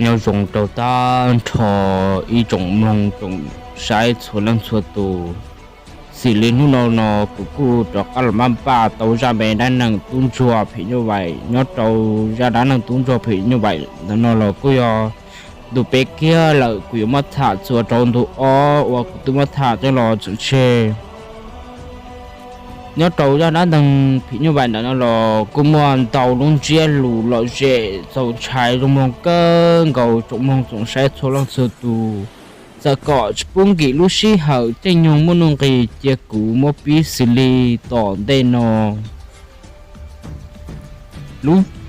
Nyob zoo rau tag nrho ib tsoom mloog tsoom saib txhua leej txhua tus. Xws li hnub no no kuv kuj rov qab los npaj tau zaj me dab neeg tub ntsuag phim nyuj vais. Nyob rau zaj dab neeg tub ntsuag phim nyuj vais ntawm no los kuj yog ntu peb kiag lawm, kuv yuav muab tham txuas rau ntu ob uas kuv twb muab tham coj los txog tseg. Nyob rau zaj dab neeg phim nyuj vais ntawm no los kuj muaj ntau lub ntsiab lus lom zem txaus ntshai zoo mloog kawg nkaus tsoom mloog tsoom saib txhua leej txhua tus. Txawm kom tsis pub nkim lub sij hawm caij nyoog muaj nuj nqis, cia kuv muab pib xws li tom ntej no.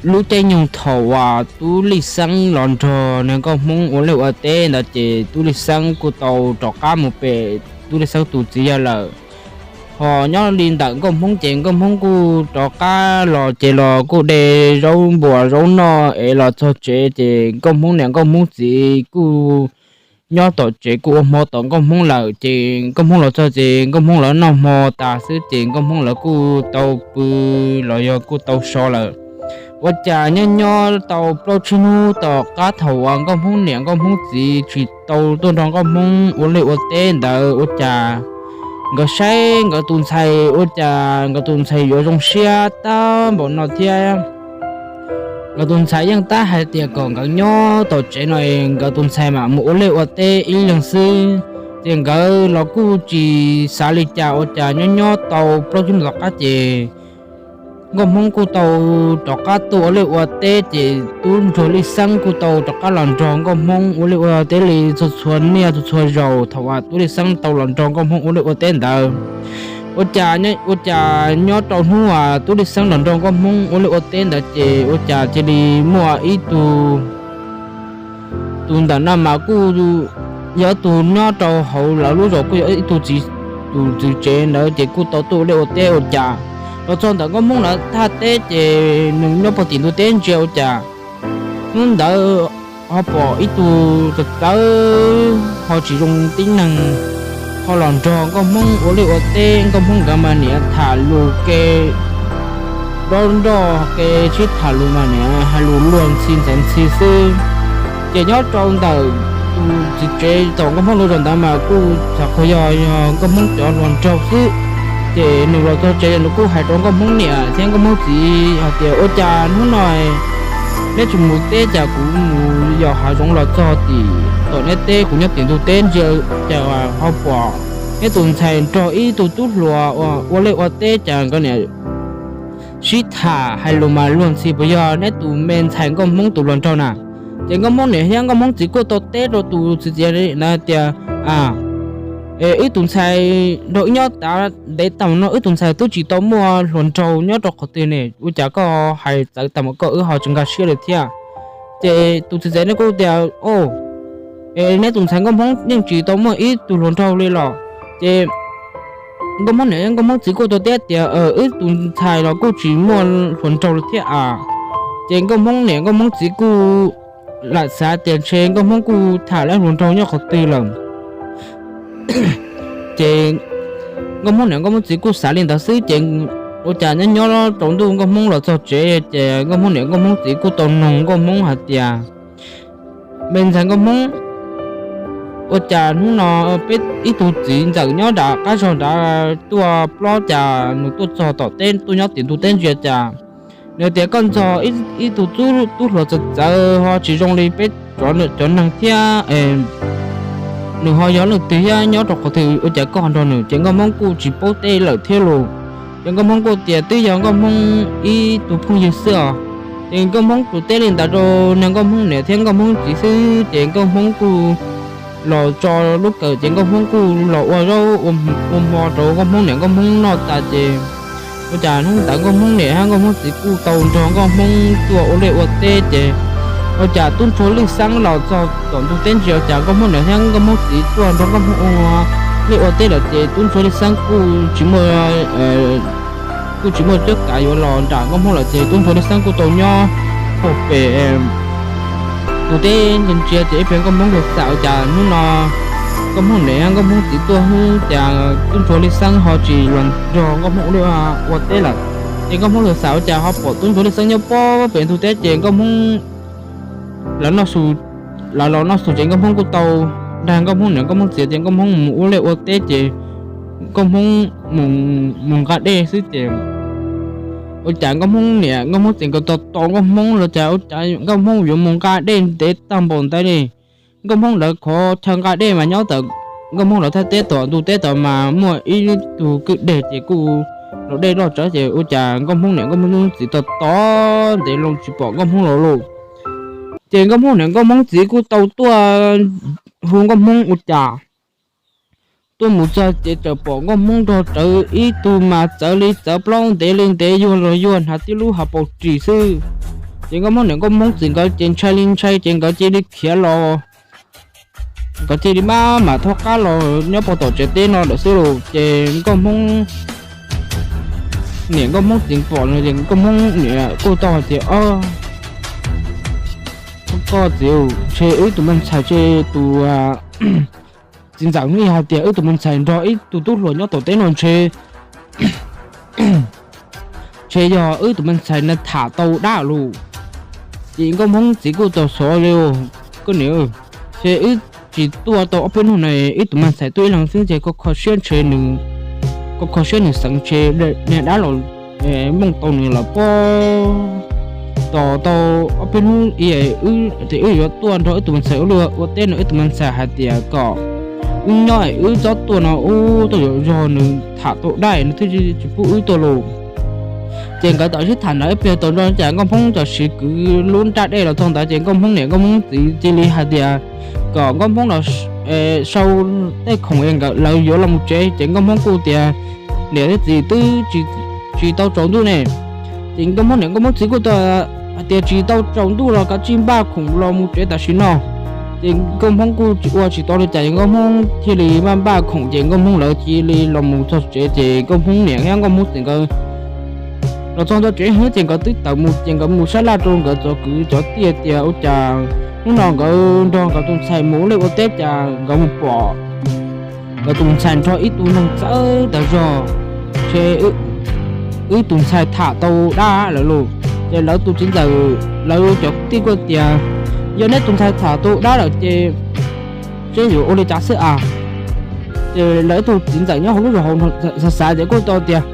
Lub caij nyoog thaum uas Tub Lij Xeeb los nrog neeg nkauj Hmoob ua liaj ua teb ntawd ces Tub Lij Xeeb kuj tau rov qab mus pem Tub Lij Xeeb tus txiv yawg lawm. Ho nyob li ntawm nkauj Hmoob ces nkauj Hmoob kuj rov qab los ces los kuj de zaub npuas zaub noj es los txog tsev ces nkauj Hmoob niam nkauj Hmoob txiv kuj nyob tom tsev kuj ua hmo tos nkauj Hmoob lawm. Ces nkauj Hmoob los txog ces nkauj Hmoob lawv noj hmo tas xwb ces nkauj Hmoob lawv kuj tau pw los yog kuj tau so lawm. Ua cas nyob nyob tau plaub tsib hnub tom qab thaum uas nkauj Hmoob niam nkauj Hmoob txiv tsis tau tuaj nrog nkauj Hmoob ua liaj ua teb ntawd ua cas nkawd saib nkawd tus ntxhais ua cas nkawd tus ntxhais yuav zoo siab tag npaum no thiab. Nkawd tus ntxhais yeej tab hais tias kom nkawd nyob tom tsev no nkawd tus ntxhais mam mus ua liaj ua teb ib leeg xwb. Ces nkawd los kuj tsis xav li cas, ua cas nyob nyob tau plaub tsib hnub tom qab ces nkauj Hmoob kuj tau rov qab tuaj ua liaj ua teb ces Tub Ntsuag Lij Xeeb kuj tau rov qab los nrog nkauj Hmoob ua liaj ua teb li txhua txhua niaj txhua txhua zaus thaum uas Tub Lij Xeeb tau los nrog nkauj Hmoob ua liaj ua teb ntawd. Ua cas, ua cas nyob rau hnub uas Tub Lij Xeeb los nrog nkauj Hmoob ua liaj ua teb ntawd ces ua cas cia li muaj ib tug tus ntawm no mas kuj yog tus nyob rau hauv lawv lub zos kuj yog ib tug txiv, tus txiv tsev ntawd ces kuj tau tuaj ua liaj ua teb ua cas los txog ntawm nkauj Hmoob lawv thaj teb ces nws nyob puag tim ntug teb ntsia ua cas hnub ntawd ho pom ib tug txawv txawv ho tsis zoo tib neeg ho los nrog nkauj Hmoob ua liaj ua teb. Nkauj Hmoob nkawd mas niam tham lus ke dob nroj ke sib tham lus mas niam hais lus luag ntxhi ntxaiv ntxhi xwb. Ces nyob rau ntawm tus txiv tsev tom nkauj Hmoob lub zos ntawd mas kuj txhais qhov yog yog nkauj Hmoob cov hluas nraug xwb. Ces nws los txog tsev nws kuj hais rau nkauj Hmoob niam thiab nkauj Hmoob txiv hais tias ua cas hnub no neb tsis mus teb, cas kuv mus yos hav zoov los txog tim tom neb teb, kuv nyob tim ntug teb ntsia cas ho pom neb tus ntxhais nrog ib tug tub hluas ua liaj ua teb, cas nkawd niam sib tham hais lus mas luag ntxhi, puas yog neb tus me ntxhais nkauj Hmoob tus hluas nraug na? Ces nkauj Hmoob niam thiab nkauj Hmoob txiv kuj tau teb rau tus txiv tsev ntawd tias, a, wb tus ntxhais nrog wb nyob tas ntev tag no wb tus ntxhais twb tsis tau muaj hluas nraug nyob rau qhov twg ne, ua cas koj hais txawv tag mus koj wb ho tsis nkag siab li thiab. Ces tus txiv tsev no kuj tias, o, neb tus ntxhais nkauj Hmoob yeej tsis tau muaj ib tug hluas nraug li los? Ces nkauj Hmoob niam nkauj Hmoob txiv kuj tau teb tias, wb tus ntxhais los kuj tsis muaj hluas nraug li thiab a. Ces nkauj Hmoob niam nkauj Hmoob txiv kuj lam xav tias ntshe nkauj Hmoob kuj tham lawv hluas nraug nyob qhov twg lawm. Ces nkauj Hmoob niam nkauj Hmoob txiv kuj xav li ntawd xwb, ces ua cas nyob nyob rau ntuj nkauj Hmoob los txog tsev ces nkauj Hmoob niam nkauj Hmoob txiv kuj tau noog nkauj Hmoob hais tias, me ntxhais nkauj Hmoob, ua cas hnub no peb ib tug txiv ntxawm nyob nram qab zog nrad tuaj plob, cas nws tuaj txog tom teb tuaj nyob tim ntug teb ntsia cas nws tias koj ntxog ib tug tub hluas txawv txawv ho tsis zoo li peb cov neeg thiab, nws ho yog leej twg thiab nyob rau qhov twg ua cas koj ho nrog nws? Ces nkauj Hmoob kuj tsis paub teb lawm thiab los. Ces nkauj Hmoob kuj tias twb yog nkauj Hmoob ib tug phooj ywg xwb os. Ces nkauj Hmoob tsuas teb li ntawd rau nws nkauj Hmoob niam thiab nkauj Hmoob txiv xwb, ces nkauj Hmoob kuj los tso lub kawm, ces nkauj Hmoob kuj los ua zaub ua hmo rau nkauj Hmoob niam nkauj Hmoob noj tas, ces ua cas hnub ntawd nkauj Hmoob niam thiab nkauj Hmoob txiv kuj tau nrog nkauj Hmoob tuaj ua liaj ua teb, ces ua cas tub ntsuag Lij Xeeb los txog tom ntug teb ntsia ua cas nkauj Hmoob niam thiab nkauj Hmoob txiv tuaj nrog nkauj Hmoob ua liaj ua teb lawm, ces tub ntsuag Lij Xeeb kuj tsis muaj kuj tsis muaj cuab kav yuav los nram nkauj Hmoob lawm, ces tub ntsuag Lij Xeeb kuj tau nyob puag pem tus teb ntsia ntsia, ces ib pliag nkauj Hmoob txawm xav ua cas hnub no nkauj Hmoob niam nkauj Hmoob txiv tuaj xwb, cas tub ntsuag Lij Xeeb ho tsis los nrog nkauj Hmoob ua liaj ua teb lawm. Ces nkauj Hmoob txawm xav ua cas ho pom tub ntsuag Lij Xeeb nyob puag pem ntug teb, ces nkauj Hmoob lawv noj su lawv los noj su ces Nkauj Hmoob kuj tau dag Nkauj Hmoob niam Nkauj Hmoob txiv tias Nkauj Hmoob mus ua liaj ua teb ces Nkauj Hmoob mus nqa dej xwb ces ua cas Nkauj Hmoob niam Nkauj Hmoob txiv nkawd tos tos Nkauj Hmoob los cas ua cas Nkauj Hmoob yuav mus nqa dej ntev tag npaum ntawd li. Nkauj Hmoob lawv qhov chaw nqa dej mas nyob ntawm Nkauj Hmoob lawv thaj teb tom ntug teb tom mas muaj ib tug kwj deg ces kuj los dej loj tsawv ces ua cas Nkauj Hmoob niam Nkauj Hmoob txiv tos tos ntev loo tsis pom Nkauj Hmoob los lauj. Ces Nkauj Hmoob niam Nkauj Hmoob txiv kuj tau tuaj hu Nkauj Hmoob ua cas tuaj mus txog ces txawm pom Nkauj Hmoob nrog rawv ib tug mas txawv li txawv plaub ntev li ntev yuag los yuag hnav tib lub hav paus ris xwb. Ces Nkauj Hmoob niam Nkauj Hmoob txiv nkawd ces ntshai li ntshai ces nkawd cia li khiav los, nkawd cia li maj mam thob qab los nyob puag tom tsev teb no lawm xwb lauj. Ces Nkauj Hmoob niam Nkauj Hmoob txiv pom no ces Nkauj Hmoob niam kuj tau hais tias, Koj txiv, ntshe wb tus me ntxhais, ntshe tus txiv ntxawm hnub ib hais tias wb tus me ntxhais nrog ib tug tub hluas nyob tom teb no ntshe, ntshe yog wb tus me ntxhais na tham tau dab lawm. Ces Nkauj Hmoob txiv kuj tau xov li, Koj niam, ntshe wb tsis tuaj tau ob peb hnub na, wb tus me ntxhais tuaj ib leeg xwb ces koj kho siab ntshe nws, koj kho siab nws xeev ntshe niag dab los mooj tau nws lawm pob. Tos tau ob peb hnub wb yuav tuaj nrog wb tus me ntxhais ua liaj ua teb no wb tus me ntxhais hais tias kom wb nyob es wb txhob tuaj no, wb tuaj yuav zog nws tham tau dab nws thiaj tsis pub wb tuaj lauj. Ces nkawd tau sib tham ntawd ib pliag tau nrog cas Nkauj Hmoob tam sim kwv lub nraj dej los txog ntawd ces Nkauj Hmoob niam Nkauj Hmoob txiv cia li hais tias kom Nkauj Hmoob los sau tej khoom es nkawd lawv yuav los mus tsev ces Nkauj Hmoob kuj tias, Niam thiab txiv, twb tsis tau tsaus ntuj ne. Ces Nkauj Hmoob niam Nkauj Hmoob txiv kuj tau hais tias, Tsis tau tsaus ntuj los kav tsij npaj khoom los mus tsev tam sim no. Ces Nkauj Hmoob kuj tsis ua tsis tau li cas ces Nkauj Hmoob thiaj li maj npaj khoom ces Nkauj Hmoob lawv cia li los mus txog tsev ces Nkauj Hmoob niam thiab Nkauj Hmoob txiv nkawd los txog ntawm tsev xwb ces nkawd twb tawm mus ces nkawd mus sab laj rau nkawd cov kwv cov tij tias ua cas hnub no nkawd nrog nkawd tus ntxhais mus ua liaj ua teb cas nkawd mus pom nkawd tus ntxhais nrog ib tug neeg txawj tag zog, ntshe wb tus ntxhais tham tau dab lawm lauj. Ces lawv tus txiv ntxawm lawv cov kwv tij kuj tias, Yog neb tus ntxhais tham tau dab lawm ces seb yuav ua li cas xwb a. Ces lawv ib tug txiv ntxawm nyob hauv lub zos hauv xav xav ces kuj tau tias,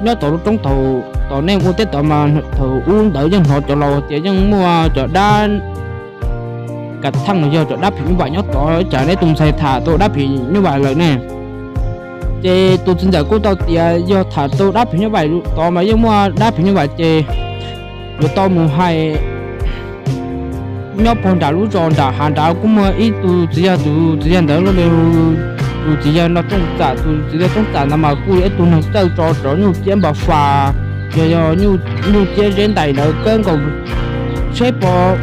Nyob tom lub roob tod, tom nej ua teb tod mas thaum ub ntawd yeej hnov cov laus tias yeej muaj cov dab kav theej los yog cov dab phim nyuj vais nyob tod, cas neb tus ntxhais tham tau dab phim nyuj vais lawm ne? Ces tus txiv ntxawm kuj tau tias, Yog tham tau dab phim nyuj vais tod mas yeej muaj dab phim nyuj vais ces yuav tau mus hais nyob puag nram lub zos nram hav nrad kuj muaj ib tug txiv yawg, tus txiv yawg ntawd lub npe hu tus txiv yawg Noj Tooj Txam. Tus txiv yawg Tooj Txam ntawd mas kuj yog ib tug neeg txawj tso cov nyuj ciab npam fas, yog yog nyuj ciab zeb ntais ntawd kawg nkaus, seb puas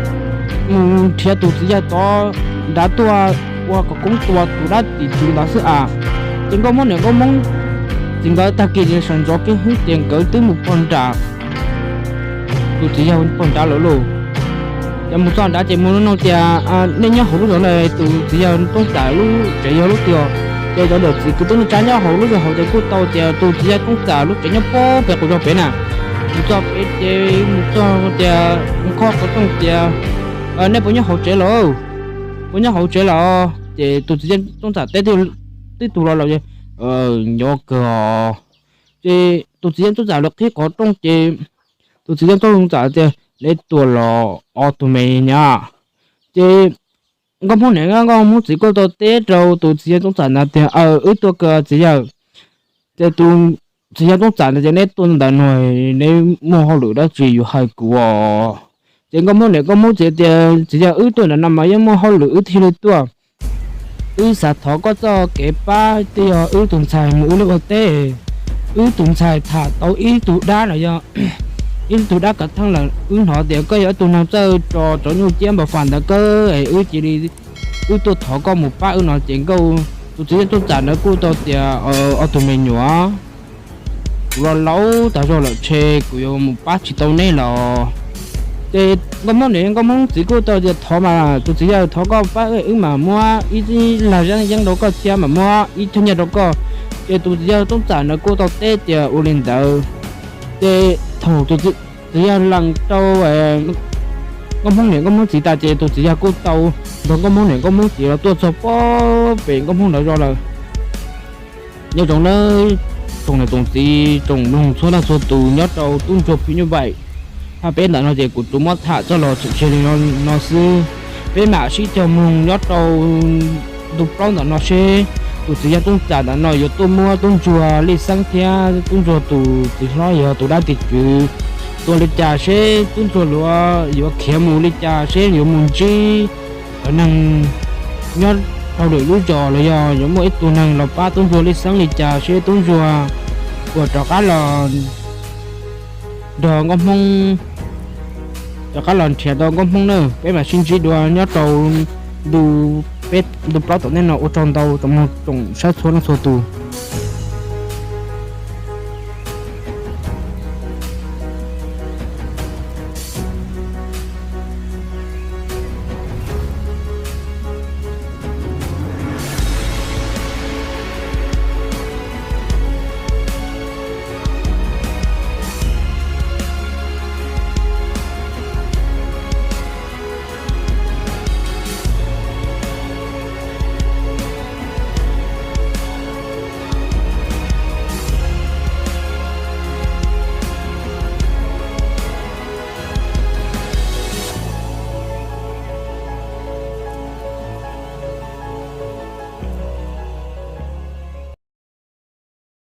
mus nrhiav tus txiv yawg tod nrad tuaj ua kom koob tua tus dab tim tswv ntawd xwb as. Ces Nkauj Hmoob niam Nkauj Hmoob txiv nkawd tag kis sawv ntxov kiag xwb ces nkawd twb mus puag nram tus txiv yawg puag nrad lawm lauj. Ces mus txog nrad ces mus nug tias, Nej nyob hauv lub zos no tus txiv yawg Tooj Txam lub tsev yog lub twg? Ces cov niam txiv kwv tij neej tsa nyob hauv lub zos hauv ces kuj tau tias tus txiv yawg Tooj Txam lub tsev nyob puag pem quas zos pem na. Mus txog pem ces mus txog tias mus qhov qhov rooj tias, Nej puas nyob hauv tsev lawm? Puas nyob hauv tsev lawm? Ces tus txiv yawg Tooj Txam teb tib tug los lawm, Nyob kawg os. Ces tus txiv yawg Tooj Txam lawv qhib qhov rooj ces tus txiv yawg Tooj Txam tias, Neb tuaj los ob tug me nyuam? Ces Nkauj Hmoob niam Nkauj Hmoob txiv kuj tau teb rau tus txiv yawg Tooj Txam ntawd tias, Aw, wb tuaj kawg txiv yawg. Ces tus txiv yawg Tooj Txam ntawd tias, Neb tuaj ntawm no, neb muaj hauj lwm dab tsi yuav hais kuv os? Ces Nkauj Hmoob niam Nkauj Hmoob txiv tias, Txiv yawg, wb tuaj ntawm no mas yeej muaj hauj lwm wb thiaj li tuaj. Wb xav thov koj txoj kev pab twb yog wb tus ntxhais mus ua liaj ua teb, wb tus ntxhais tham tau ib tug dab los yog ib tug dab kav theej lawm. Wb hnov tias koj yog ib tug neeg txawj tso cov nyuj ciab npam fas ntawd kawg es wb cia li wb tuaj thov koj mus pab wb no. Ces nkauj, tus txiv yawg Tooj Txam ntawd kuj tau tias, Ob tug me nyuam, kuv los laus tag zog lawm ntshe kuv yuav mus pab tsis tau neb los. Ces Nkauj Hmoob niam Nkauj Hmoob txiv kuj tau tias, Thov mas tus txiv yawg, thov koj pab wb mas muab ib lag yeeb rau koj thiab mas muab ib choj nyiaj rau koj. Ces tus txiv yawg Tooj Txam ntawd kuj tau teb tias ua li ntawd. Ces thaum tus txiv yawg lees rau Nkauj Hmoob niam Nkauj Hmoob txiv tas ces tus txiv yawg kuj tau nrog Nkauj Hmoob niam Nkauj Hmoob txiv los tuaj txog pem Nkauj Hmoob ntawd zos lawm. Nyob zoo nawb tsoom niam tsoom txiv tsoom mloog txhua leej txhua tus nyob rau tub ntsuag phim nyuj vaim. Hab peb ntawm no ces kuv tsuas muab tham txoj los txwm tseg li no xwb. Peb mam sib cog mloog nyob rau ntu plaub ntawm no seb tus txiv yawg Tooj Txam ntawm no yuav tuaj muab tub ntsuag Lij Xeeb thiab tub ntsuag tus txiv hlob yog tus dab tim tswv tua li cas, seb tub ntsuag luav yuav khiav mus li cas, seb yuav mus ntsib cov neeg nyob rau lwm lub zos los yog yuav muaj ib tug neeg los pab tub ntsuag Lij Xeeb li cas, seb tub ntsuag puas rov qab los nrog Nkauj Hmoob, rov qab los nrhiav tau Nkauj Hmoob na. Peb mam sib ntsib dua nyob rau ntu, peb ntu plaub tom ntej no. Ua tsaug ntau tsoom mloog tsoom saib txhua leej txhua tus.